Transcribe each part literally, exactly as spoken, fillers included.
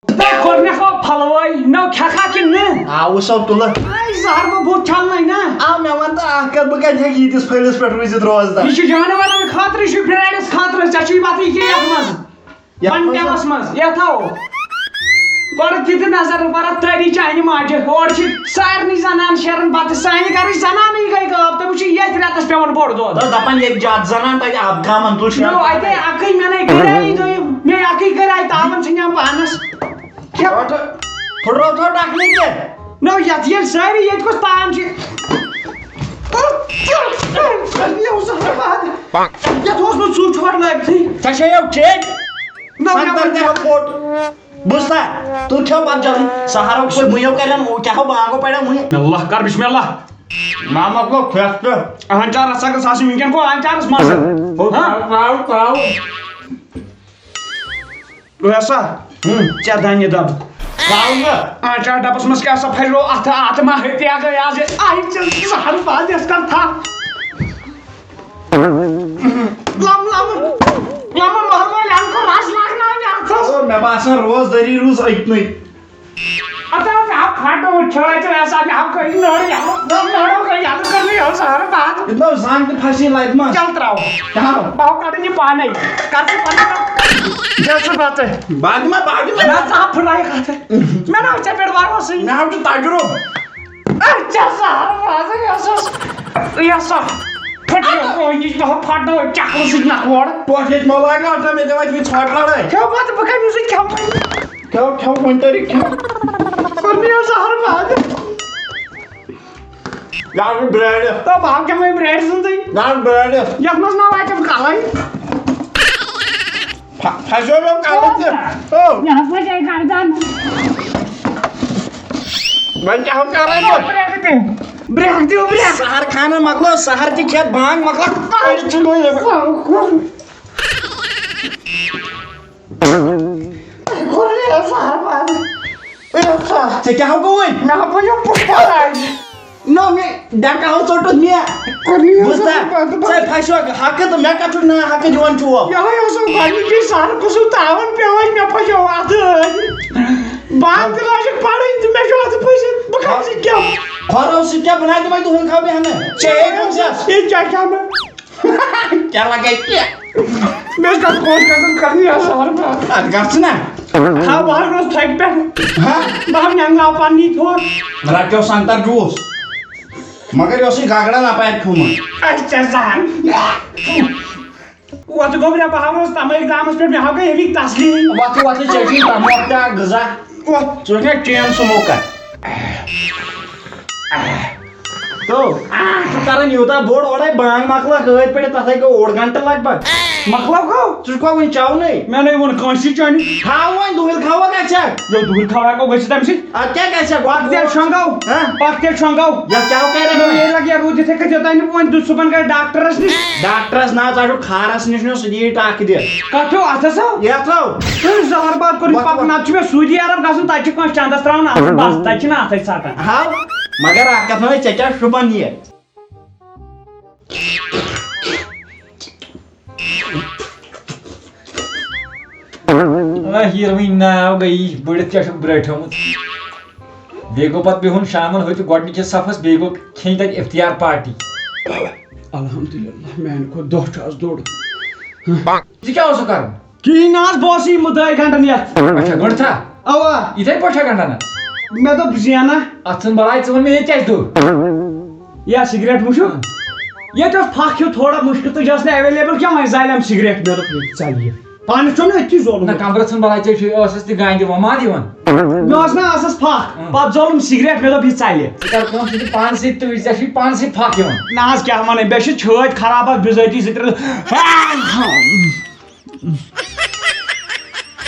تۄہہِ کوٚر مےٚ ہا پھلوٲے، نہ کھٮ۪کھا کِنہٕ نہٕ؟ آ، وٕچھو تُلہٕ۔ اے زہر ما بُتھ چھلنَے نا؟ آ، مےٚ وَن تہٕ اَکھ کَتھ، بہٕ کَتہِ ہٮ۪کہٕ ییٖتِس پھٔلِس پٮ۪ٹھ روٗزِتھ روزدار؟ یہِ چھُ جانوَرَن خٲطرٕ، یہِ چھُ برٛاڈَس خٲطرٕ، ژےٚ چھُے پَتہٕ یہِ کیٛاہ یَتھ منٛز؟ یَتھ منٛز بَنٛڈَس منٛز، یَتھ ہاو۔ گۄڈٕ دِتہٕ نظر، بَرَتھ تٲری چانہِ ماجہِ، اورٕ چھِ سارنٕے زَنان شیران بَتہٕ، سانہِ گَرٕچ زَنانٕے گٔے غٲب، تٔمِس چھُ یَتھ رٮ۪تَس پٮ۪وان بوٚڑ دۄد۔ دَپان ییٚتہِ زیادٕ زَنان تَتہِ آب کامَن، تُل چھِ نو، اَتے اَکٕے مےٚ نَے کَرے یہِ دوٚیِم، مےٚ اَکٕے کَرے تاوَن ژھٕنیٛام پانَس۔ کھٮ۪و۔ پھٕٹرٲو تھو ڈَکھنہٕ تہِ۔ نو، یَتھ ییٚلہِ سٲری ییٚتہِ کُس تام چھِ۔ یہِ اوس زہر باد۔ یَتھ اوس نہٕ ژُچ ہورٕ لٲگتھٕے۔ ژےٚ چھے یو ٹھیک؟ نو، مےٚ سنگتر ووٚن تہِ ہو پھوٚٹ۔ بوٗزتھا؟ تُل کھٮ۪و پَتہٕ جلدی۔ سہارو چھُ مُیو کَران، کیٛاہ ہو بانگو پَران مُیو۔ بسم اللہ کر، بسم اللہ۔ ما مۄکلو کھٮ۪تھ تہٕ۔ آنچار ہسا گٔژھ آسٕنۍ وٕنکٮ۪ن، گوٚو آنچارَس منٛز۔ ہو، ہاں؟ ترٛاو، ترٛاو، ترٛاو۔ ویسا، ہم۔ ژےٚ دانہِ ڈبہٕ۔ ترٛاو نہٕ۔ آنچار ڈبس منٛز کیٛاہ سا پھرو اتھٕ، اتھٕ ما ہیٚتہِ اگے آز یہِ آیہِ ژےٚ زہر باد یس کر تھا۔ لم لم، لم مہربٲنۍ ہم کو رس لاگناونہِ اتھس۔ او، مےٚ باسان روزدٲری روٗز أتنٕے۔ اتا مےٚ ہا پھٹو چھٲتۍ ویسا، مےٚ ہا کٔرۍ نٔر یلہٕ، نٔر نٔرو گٔے یلہٕ، کٔر مےٚ یہو زہر باد۔ یہِ نو زنگ تہِ پھسی لبہِ منٛز۔ چل ترٛاو۔ کیٛاہ؟ بہٕ ہاو کڑٕ یہِ پانے۔ کر ژٕ پنُن کتھ۔ دِ ژٕ بتہٕ۔ بعد ما، بعد ما۔ نہ ژٕ ہا پھٕٹرایکھ اتھٕ۔ مےٚ نہ ژےٚ پٮ۪ٹھ بھروسٕے۔ مےٚ ہاو چھُ تجرُبہٕ۔ اے، ژےٚ زہر وازٕ یۄس ٲس، یۄس سۄ پھٕٹرٲو، او، یہِ چھُ دۄہَے پھٹناوان چکرٕ سۭتۍ نکھٕ وورٕ۔ پۄٹھ ییٚتہِ مہ لاگناو ژےٚ مےٚ، ژےٚ وَتہِ وٕنہِ ژھۄٹھ لڑٲے۔ کھیوٚو بتہٕ، بہٕ کَمہِ سۭتۍ کھٮ۪مہٕ وۄنۍ؟ کھیوٚو، کھیوٚو، وۄنۍ تٔرِکھ کھیوٚو۔ کوٚر مےٚ یہِ زہر وازٕ۔ یہِ حظ چھُ برٛیڈ۔ تو بہٕ ہاو کھٮ۪مہٕ وۄنۍ برٛیڈ سٕنٛزٕے۔ یہِ حظ برٛیڈ۔ یَتھ منٛز ما واتٮ۪م کَلَے؟ پھَ-، پھَسیو مےٚ کَلَس تہِ۔ او۔ مےٚ حظ لَگے گردَن۔ وۄنۍ کیٛاہ ہو کَرے بہٕ؟ برٛیک دِ، برٛیک دِ، برٛیک۔ سحر خانَن مۄکلو، سحر تہِ کھٮ۪تھ بانٛگ مۄکلو، کٔرِتھ ژھٕنو یہِ۔ کوٚر یہِ سحر بنٛد۔ ژےٚ کیٛاہ ہو گوٚو وۄنۍ؟ مےٚ ہا بنیو پُشپا راج۔ نہ، مےٚ ڈکہٕ ہو ژوٚٹُتھ مےٚ۔ کوٚر نہٕ یہِ بوٗزتھا؟ زانٛہہ پتہٕ ژےٚ پھسیو حقہٕ تہٕ مےٚ کتھ چھُکھ ناحقہٕ دِوان چوب؟ یہے اوس گۄڈنِچی سر قٕسم تاوان پیوان مےٚ پھسیو اتھٕ أتھۍ۔ بہٕ تہِ لٲجِکھ پرٕنۍ تہٕ مےٚ چھُ اتھٕ پھٔسِتھ۔ بہٕ کتھ سۭتۍ کھٮ۪مہٕ؟ کھۄرو سۭتۍ کیٛاہ؟ بہٕ نہ دِمے دُہُل کھاو بیٚہنہٕ۔ ژےٚ ہے دوٚپ زس۔ یہِ کیٛاہ کھٮ۪مہٕ؟ کیٛاہ لگے کیٛاہ؟ مےٚ چھُ خۄش گژھان کرنہِ یہِ سر بہٕ۔ اتھ گژھ ژٕ نا۔ ہا، بہٕ ہا روز تھکہِ پٮ۪ٹھ۔ ہا؟ بہٕ ہا نٮ۪نٛگلاو پننی تھوٚد۔ رٹیو سنگتر جوٗس۔ مگر یہِ اوسُے گگرن اپارِ کھیوٚمُت۔ اچھا سر۔ وۄتھ گوٚو مےٚ، بہٕ ہا روز تمٲکۍ دامس پٮ۪ٹھ، مےٚ ہا گٔے اَمِکۍ تسلی۔ وۄتھٕ وۄتھٕ ژےٚ چھُے تموکھ تہِ اکھ غذا۔ وۄتھ۔ ژٕ وٕچھ مےٚ چین سموکر۔ تو، ژٕ کران یوٗتاہ بوٚڑ، اورے بانگ مۄکلٲکھ أتھۍ پٮ۪ٹھ، تَتھ ہے گوٚو اوٚڑ گنٹہٕ لگ بگ۔ مۄکلٲو گوٚو؟ ژٕ چھُکھا وُنہِ چاونٕے؟ مےٚ نَے ووٚن کٲنٛسی چانہِ۔ تھاو وۄنۍ دُہِل کھاوا گژھِ ہا؟ یو دُہِل کھاوا گوٚو گٔژھِتھ تَمہِ سۭتۍ۔ اَدٕ کیٛاہ گژھِ ہا؟ پَکھ تیٚلہِ شۄنٛگو۔ ہہ؟ پَکھ تیٚلہِ شۄنٛگو۔ یا کیٛاہ کَرِ؟ یے لَگہِ ہا روٗد یِتھَے کٔنۍ، یوٚتام نہٕ وۄنۍ دیُت صُبحن گژھِ ڈاکٹرَس نِش۔ ڈاکٹرَس نہ حظ، اَتھ چھُ کھارَس نِش نیُن، سُہ دِیہِ ٹَکھ دِتھ۔ کَتھ چھُو اَتھَس ہا؟ یَتھ ہو۔ تُہۍ زہر باد کوٚر یہِ وَتھ پَکُن، وَتھ۔ اَتھ چھُ مےٚ سعودی عرب گژھُن، تَتہِ چھُ کٲنٛسہِ چَندَس ترٛاوُن اَتھٕ، بَس، تَتہِ چھِنہٕ اَتھَے ژَٹان۔ ہاو، مگر اَکھ کَتھ وَنے، ژےٚ کیٛاہ شوٗبان یہِ؟ آ، ہیٖروٕنۍ ناو گٔیی بٔڑِتھ، کیٛاہ چھُکھ برٛٹھیومُت؟ بیٚیہِ گوٚو پَتہٕ بِہُن شامَن ہوٚتہِ گۄڈٕنِکِس صفَس، بیٚیہِ گوٚو کھیٚنۍ تَتہِ اِفتِیار پارٹی۔ الحمدللہ، میٛانہِ کھۄتہٕ دۄہ چھُ آز دوٚر۔ ژٕ کیٛاہ اوسُکھ کَرُن؟ کِہیٖنۍ نہٕ حظ، بہٕ اوسُس یہِ مُدعا گھنٹن یَتھ۔ اچھا، گۄڈٕ تھا؟ اَوا۔ یِتھَے پٲٹھۍ چھا گھنٹن؟ مےٚ دوٚپ زینہ۔ اَتھ ژھٕن بَلاے، ژٕ وَن مےٚ ییٚتہِ کیٛازِ دوٚر؟ یا سِگریٹ مُشُک؟ ہُم۔ ییٚتہِ اوس پھَکھ ہیوٗ تھوڑا مُشکِل تہٕ یہِ ٲس نہٕ ایویلیبل کینٛہہ، وۄنۍ زالٮ۪م سِگریٹ، مےٚ دوٚپ ییٚتہِ ژَلہِ یہِ۔ پانَس چھُنہٕ أتھی زولُمُت۔ نہ، کمرَس ژھٕن بَلاے، ژےٚ چھُے ٲسَس تہِ گانٛدِ وۄماد یِوان۔ مےٚ ٲس نہ ٲسَس پھَکھ، ہُم۔ پَتہٕ زولُم سِگریٹ، مےٚ دوٚپ یہِ ژَلہِ۔ ژٕ کر کٲم، ژٕ دِ پانسٕے تۭرِ، ژےٚ چھُے پانسٕے پھَکھ یِوان۔ نہ حظ، کیٛاہ وَنَے، مےٚ چھِ چھٲتۍ خراب اَکھ بِزٲتی زٕ ترٛےٚ۔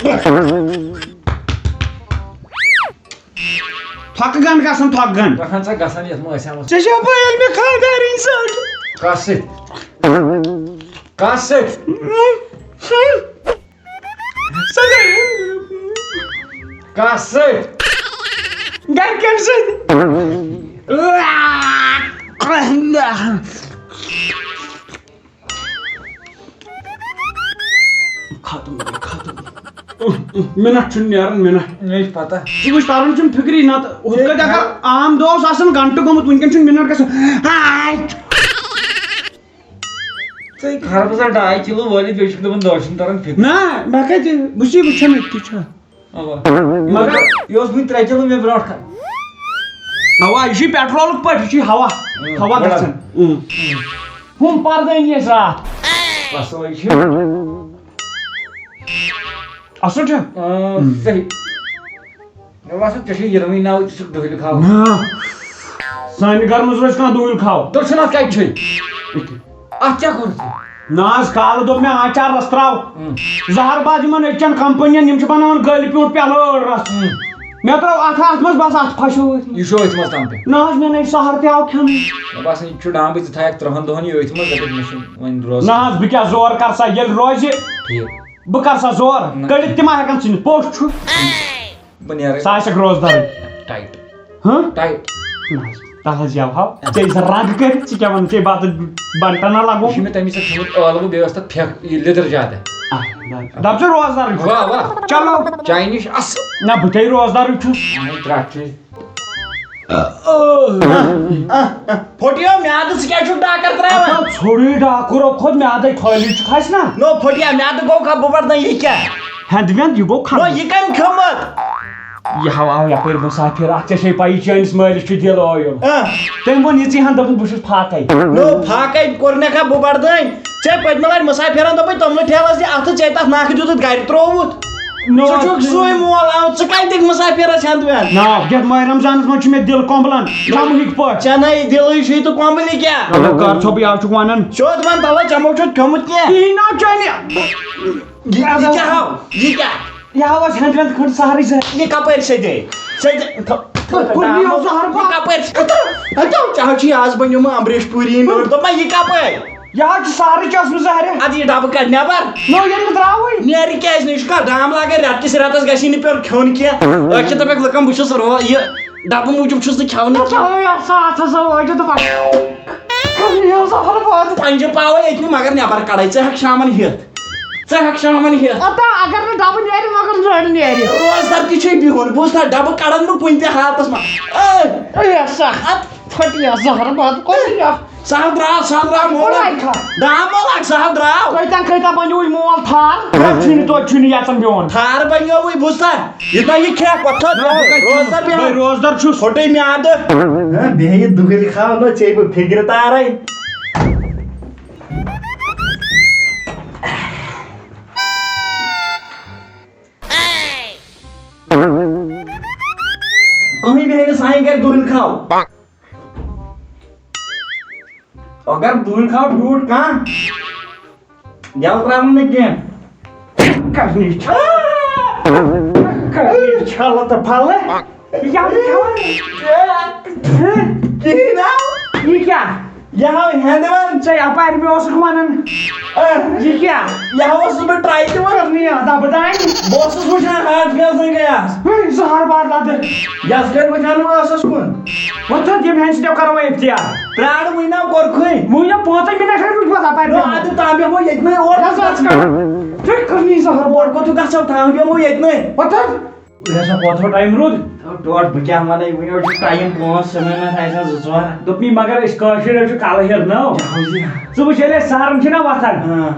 تھۄکہٕ گنٛڈ گژھن، تھۄکہٕ گنٛڈ۔ گژھن سا گژھن یتھ منٛز أسۍ ہٮ۪مو۔ ژےٚ چھےٚ پَے ییٚلہِ مےٚ خانٛدارِنۍ ژٔٹ؟ کَس سۭتۍ؟ کَس سۭتۍ؟ سۄ گٔے کَس سۭتۍ؟ گرِکٮ۪ن سۭتۍ۔ ختم گٔے، ختم۔ منٹ چھُنہٕ نیران، منٹ۔ مےٚ چھِ پتہ۔ ژٕ وٕچھ، تران چھُنہٕ فِکری، نتہٕ ہُتھ کٲٹھۍ اگر عام دۄہ اوس آسان گھنٹہٕ گوٚمُت، وٕنکٮ۪ن چھُنہٕ منٹ گژھان۔ ہاے! ژٕ خربزہ ڈاے کِلوٗ وٲلِتھ، بیٚیہِ چھُکھ دَپان دۄہ چھُنہٕ تران فِکری۔ نہ، مےٚ کَتہِ، بہٕ چھُسے وٕچھان أتھی چھا۔ اَوا۔ مگر یہِ اوس وٕنہِ ترٛےٚ کِلوٗ مےٚ برونٛٹھ کَنہِ۔ اَوا، یہِ چھُے پیٹرولُک پٲٹھۍ، یہِ چھُے ہوا، اۭں، ہوا بڑا۔ گژھان۔ اۭں۔ ہُم پردٲنی ٲسۍ راتھ۔ اَصٕل چھِ۔ اَصٕل چھا؟ اۭں، صحیح۔ مےٚ باسان، ژےٚ چھُے یِنوٕے ناو، ژٕ چھُکھ دٔہلہِ کھاوان۔ نہ۔ سانہِ گرٕ منٛز روزِ کانٛہہ دٔہلہِ کھاو۔ دٔچھُن اَتھ کَتہِ چھُے؟ اَتھ کیٛاہ کوٚرُتھ ژےٚ؟ نہ حظ، کالہٕ دوٚپ مےٚ آنٛچار رَس ترٛاو۔ اۭں۔ زہر باد یِمَن أزچٮ۪ن کمپنین، یِم چھِ بناوان گٔلۍ پیوٗنٛٹھ پٮ۪لہٕ ٲڑ رَس۔ اۭں۔ مےٚ ترٛٲو اَتھ، اَتھ منٛز بس اَتھ پھَشو أتھۍ منٛز۔ یہِ چھُ أتھۍ منٛز تَمہِ پٮ۪ٹھ۔ نہ حظ، مےٚ نَے سہر تہِ آو کھٮ۪نٕے۔ مےٚ باسان، یہِ چھُ ڈامبٕے، ژٕ تھاوکھ تٕرٛہَن دۄہَن یہِ أتھۍ منٛز، دَپکھ مےٚ چھُنہٕ وۄنۍ روزُن۔ نہ حظ، بہٕ کیٛاہ زور کَرٕ سا، ییٚلہِ روزِ۔ ٹھیٖک۔ بہٕ کَرٕ سا زور؟ نہ۔ کٔڑِتھ تہِ ما ہٮ۪کَن ژھٕنِتھ، پوٚز چھُ۔ بہٕ نیرٕ۔ سُہ آسٮ۪کھ روزدارٕے۔ ٹایٹ۔ ہہ؟ ٹایٹ۔ نہ حظ، تَلہٕ حظ یَوٕ ہاو۔ ژےٚ زَن رَنٛگ کٔرِتھ، ژٕ کیٛاہ وَنان، ژےٚ بَتہٕ بَنٹَنا لَگوو۔ یہِ چھُ مےٚ تَمی ساتہٕ کھیوٚمُت ٲلوٕ، بیٚیہِ ٲس تَتھ پھٮ۪کھ، یہِ لیٚدٕر زیادٕ۔ آ، دَپ ژٕ روزدارٕے چھُکھ۔ واہ، واہ۔ چلو۔ چاے نِش اَصٕل۔ نہ، بہٕ تے روزدارٕے چھُس۔ اَہَن، ترٛٹھ چے۔ پھوٚٹیو میادٕ، ژٕ کیٛازِ چھُکھ ڈاکر ترٛاوان؟ اَتھ ژھوٚرُے ڈاکُر، او کھوٚت میادَے خٲلی چھُ کھَسہِ نا۔ نو پھوٚٹیا میادٕ گوٚو کھا، بہٕ پَرٕ نہٕ یہِ کیٛاہ؟ ہٮ۪نٛد وٮ۪نٛد، یہِ گوٚو نو کھَسہِ۔ یہِ کٔمۍ کھیوٚمُت؟ یہِ ہاو آو یَپٲرۍ مُسافِر، اَتھ ژےٚ چھے پَیی چٲنِس مٲلِس چھُ دِل ٲیُل۔ اۭں۔ تٔمۍ ووٚن یِژٕے ہَن، دوٚپُن بہٕ چھُس فاقَے۔ نو فاقَے کوٚر مےٚ کھا بہٕ پَردٲنۍ؟ ژےٚ پٔتمہِ لَٹہِ مُسافِرَن دوٚپُے تِمنٕے ٹھیلَس دِ اَتھٕ، ژےٚ تَتھ نَکھٕ دیُتُتھ گَرِ ترٛووُتھ۔ نو، ژٕ چھُکھ سُے مول، آو، ژٕ کَتہِ دِکھ مُسافِرَس ہٮ۪نٛد وٮ۪نٛد؟ نہ، یَتھ ماہِ رمضانَس منٛز چھُ مےٚ دِل کۄمبلان، ژَمہٕ ہِکۍ پٲٹھۍ۔ ژےٚ نَے دِلٕے چھُے تہٕ کۄمبلی کیٛاہ؟ چلو کر ژھوٚپٕے، آو چھُکھ وَنان۔ سیوٚد وَن تَلہٕ، ژےٚ مو چھُتھ کھیوٚمُت کینٛہہ۔ کِہیٖنۍ نہ حظ چھُنہٕ۔ یہِ، یہِ کیٛاہ ہاو؟ یہِ کیٛاہ؟ یہِ ہاو اَسہِ ہٮ۪نٛد وٮ۪نٛد کھٔنٛڈ سہرٕے زٕ۔ یہِ کَپٲرۍ سیٚدے؟ سیٚدے۔ تھو-، تھو-، تھو-، یہِ اوس زہر باد۔ یہِ کَپٲرۍ؟ ہَتو، ژےٚ حظ چھُے آز بَنیومُت اَمبریش پوٗری نوٚر۔ دوٚپمَے، یہِ کَپٲرۍ؟ یہِ حظ چھُ سہرٕچ ٲسمٕژ زہرِ۔ اَدٕ یہِ ڈَبہٕ کَڑ نٮ۪بَر۔ نو، ییٚلہِ نہٕ درٛاوٕے۔ نیرِ کیٛازِ نہٕ؟ یہِ چھُ کانٛہہ دام لاگان، رٮ۪تہٕ کِس رٮ۪تَس گژھِ یہِ نہٕ پیوٚن کھیوٚن کینٛہہ۔ أسۍ چھِ دَپان، لُکَن بہٕ چھُس رو-، یہِ ڈَبہٕ موٗجوٗب چھُس نہٕ کھٮ۪وان نہ، کینٛہہ۔ چلو یَتھ ساتھ ہسا وٲتِو تہٕ پَتہٕ یہِ زہر باد۔ پَنجہِ پاوَے أتنی، مگر نٮ۪بَر کَڑَے۔ ژٕ ہٮ۪کھ شامَن ہٮ۪تھ۔ ژٕ ہٮ۪کھ شامَن ہٮ۪تھ۔ اَتھ اگر نہٕ ڈَبہٕ نیرِ، مگر زٔنۍ نیرِ۔ روزدار تہِ چھے بِہُن۔ بوٗزتھا، ڈَبہٕ کَڑَن نہٕ کُنہِ تہِ حالتَس منٛز۔ اے! اے، سا، اَتھ پھٹہِ یَتھ زہر باد، کوٚت یہِ؟ سا درٛاو، سا درٛاو، مولا۔ کوٚت لَگہِ کھا؟ دام ما لَگ، سا درٛاو۔ کۭتیٛاہ، کۭتیٛاہ بَنیووُے مول تھار؟ چھُنہٕ توتہِ چھُنہٕ یَژان بیوٚن۔ تھار بَنیووُے، بوٗزتھا؟ یہِ تۄہہِ یہِ کھٮ۪کھ، وۄتھ تھٲو، نہ، بہٕ کَتہِ روزدار چھُس؟ بیٚہوان۔ بہٕ روزدار چھُس۔ پھُٹُے میٛادٕ۔ ہہ، بیٚیہِ دُہِل کھاو نہ ژےٚ بہٕ فِکرِ تارَے۔ کٕہٕنۍ بیٚہہِ نہٕ سانہِ گرِ دُہِل کھاو۔ اگر دُہِل کھاو بیوٗٹھ کانٛہہ، گٮ۪ل ترٛاوُن نہٕ کینٛہہ۔ کَرنی چھَلہٕ، کَرنی چھَلہٕ تہٕ پھَلہٕ۔ یَوٕ کھٮ۪وان۔ کِہیٖنۍ نہ۔ یہِ کیٛاہ؟ یہِ ہاو ہٮ۪نٛدوٮ۪نٛد۔ ژےٚ یَپارِ مےٚ اوسُکھ وَنان۔ اہ۔ یہِ کیٛاہ؟ یہِ ہاو اوسُس بہٕ ٹرٛاے تہِ وَنان۔ کٔرنی اَتھ دَبہٕ دانہِ۔ بہٕ اوسُس وٕچھان ہاٹ فیل سٕے گٔیاس۔ ہے، زہر باد لَدٕ۔ یَس گٔے وٕچھان نہٕ ٲسَس کُن۔ وۄنۍ تھٲو ییٚمہِ ہَنہِ سۭتۍ کَرو وۄنۍ افتیار۔ پرٛار وٕنہِ نہ کوٚرکھٕے۔ وٕنہِ پانٛژَے مِنَٹ ٲسۍ وٕنہِ پَتہٕ اَپارِ نو، بیٚہوان۔ اَدٕ تام بیٚہمو ییٚتہِ نَے اور۔ یَس حظ کَر۔ ژٕ کٔرنی زہر باد۔ اور کوٚت گژھو، تام بیٚہمو ییٚتہِ نَے۔ وۄنۍ تھٲو۔ یہِ ہسا کوتاہ ٹایم روٗد؟ ٹوٹھ بہٕ کیٛاہ وَنَے، وٕنہِ حظ چھُ ٹایم پانٛژھ، سَمے نہ تھایہِ سا زٕ ژور۔ دوٚپمَے، مگر أسۍ کٲشِرۍ حظ چھِ کَلہٕ ہیٚتھ نٔو۔ کیٛاہ حظ یہِ؟ ژٕ وٕچھ، ییٚلہِ أسۍ سہرن چھِنہ وۄتھان، ہاں۔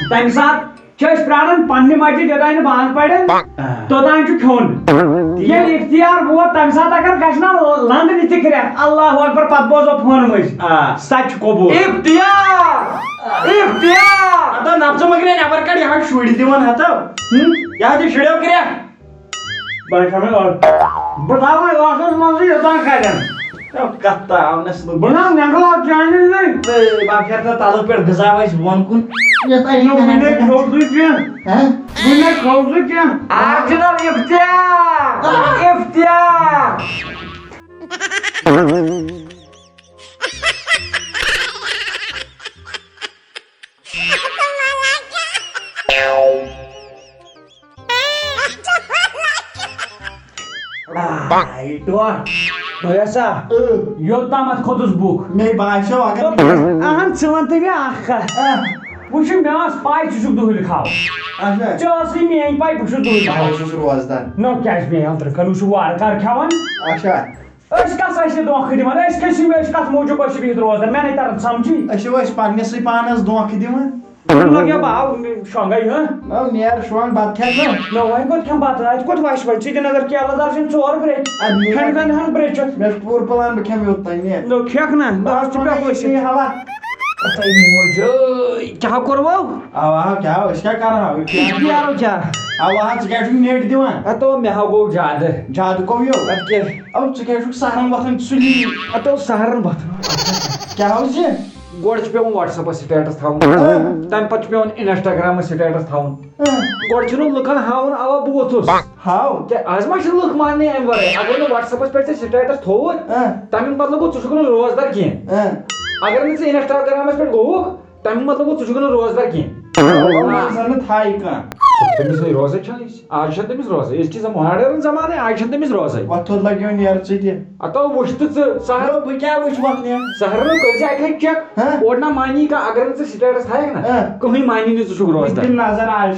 تَمہِ ساتہٕ چھِ أسۍ پرٛاران پنٛنہِ مسجد یوٚتام نہٕ بانٛگ پَرن، آ۔ توٚتام چھُ کھیوٚن۔ ییٚلہِ افتیار ووت، تَمہِ ساتہٕ اگر گژھِ نہ لنٛد نِتھ تہِ کھرٛٮ۪کھ، اللہ اکبر، پَتہٕ بوزو فونہٕ مٔنٛزۍ۔ آ۔ سۄ تہِ چھُ قبوٗل۔ افتیار! افتیار! ہتو نفژٕ مہ کرے نٮ۪بر کڑ، یہِ ہا شُرۍ دِوان ہتو۔ ہم؟ یہِ ہا دِ شُرٮ۪و کرٛٮ۪کھ۔ بہٕ چھَس وۄنۍ ٲٹھ۔ بہٕ تھاوٕ وۄنۍ ٲٹھَس منٛزٕے یوٚتام کَرن۔ ہے، کَتھ تاونَس نہٕ۔ بہٕ نہ نٮ۪نٛگہٕ لاگہٕ چانہِ نِش۔ ہے، بہٕ پھیرٕ نہٕ تَلہٕ پٮ۪ٹھ غذا وَسہِ بۄن کُن۔ یَتھ أنۍ نہٕ مےٚ نہ کھیوٚو سُہ کینٛہہ۔ ہہ؟ بہٕ نہ کھیوٚو سُہ کینٛہہ۔ آ، جناب، افتیار! افتیار! آے ٹوٹھ۔ بھیا سا، اۭں۔ یوٚت تامَتھ کھوٚتُس بُکھ۔ مےٚ باسیو اگر اہن، ژٕ وَن تہٕ مےٚ اَکھ کَتھ۔ اۭں۔ وٕچھ، مےٚ ٲس پَے ژٕ چھُکھ دُہٕلۍ کھاوان۔ اچھا۔ ژےٚ ٲسٕے میٛٲنۍ پَے بہٕ چھُس دُہٕلۍ بہٕ کھاوان۔ اوسُس روزدار۔ نہ، کیٛازِ میٛٲنۍ أنٛدرٕ کَنہِ وٕچھِو وارٕ کارٕ کھٮ۪وان۔ اچھا۔ أسۍ کَس ٲسۍ یہِ دھوکہٕ دِوان؟ أسۍ کٔژ چھِ، أسۍ کَتھ موٗجوٗب ٲسۍ بِہِتھ روزدار؟ مےٚ نَے تَران سَمجھی۔ أسۍ چھِ أسۍ پننِسٕے پانس دھوکہٕ دِوان۔ مطلب کیٛاہ باو شۄنٛگے، ہہ؟ نہ، نیر شۄنٛگ، بَتہٕ کھٮ۪کھ نہ۔ نہ، وۄنۍ کوٚت کھٮ۪مہٕ بَتہٕ؟ اَتہِ کوٚت وَسہِ وۄنۍ؟ ژٕ دِ نظر، کیلہٕ دار چھِنہٕ ژور برٛیٚچ۔ اَدٕ نیر۔ کھٮ۪ن کھٮ۪ن ہَن برٛیٚچ۔ مےٚ چھُ پوٗرٕ پلان، بہٕ کھٮ۪مہٕ یوٚت تام نیر۔ نہ، کھٮ۪کھ نہ، بہٕ بَس چھُس پٮ۪ٹھ وۄنۍ ؤسِتھ۔ یی ہوا۔ ژَے موج ٲے، کیٛاہ کوٚروٕ؟ اَوا، کیٛاہ، أسۍ کیٛاہ کَرہاو؟ یہِ کیٛاہ؟ یارو کیٛاہ؟ اَوا، ژٕ کیٛازِ چھُکھ نیٹ دِوان؟ ہتو، مےٚ ہا گوٚو زیادٕ۔ زیادٕ گوٚو یو؟ اَدٕ کیٛاہ؟ او، ژٕ کیٛازِ چھُکھ سہرن وۄتھان سُلی؟ ہتو، سہرن وۄتھان۔ کیٛاہ اوس یہِ؟ گۄڈٕ چھُ پٮ۪وان WhatsApp-س status تھاوُن۔ ہاں۔ تَمہِ پَتہٕ چھُ پٮ۪وان Instagram-س status تھاوُن۔ ہاں۔ گۄڈٕ چھُنہٕ لُکن ہاوُن، اَوا، بہٕ ووٚتھُس۔ ہاو۔ کیٛاہ، آز ما چھِ لُکھ ماننٕے اَمہِ وَرٲے؟ اگر نہٕ WhatsApp-س پٮ۪ٹھ ژےٚ status تھووُتھ، ہاں۔ تَمیُک مطلب گوٚو، ژٕ چھُکھ نہٕ روزدار کینٛہہ۔ ہاں۔ اگر نہٕ ژٕ Instagram-س پٮ۪ٹھ گوٚوُکھ، تَمیُک مطلب گوٚو، ژٕ چھُکھ نہٕ روزدار کینٛہہ۔ وۄنۍ زَن نہٕ تھایہِ کانٛہہ۔ تٔمِس نَے روزے چھَنہٕ أسۍ۔ آز چھَنہٕ تٔمِس روزے۔ أسۍ چھِ زَن modern زمانہٕ، آز چھَنہٕ تٔمِس روزے۔ وۄتھ تھوٚد لَگیو نیر ژٕ تہِ۔ ہتو وٕچھ تہٕ ژٕ، سہر۔ ہتو بہٕ کیٛاہ وٕچھِ وۄتھ نیر؟ سہرنو کٔرۍ زِ اَکہِ لَٹہِ check۔ ہہ؟ اورٕ نہ مانی کانٛہہ، اگر نہٕ ژٕ status تھایَکھ نہ، ہہ۔ کٕہٕنۍ مانی نہٕ ژٕ چھُکھ بہٕ روزدار۔ دِمہٕ نظر آز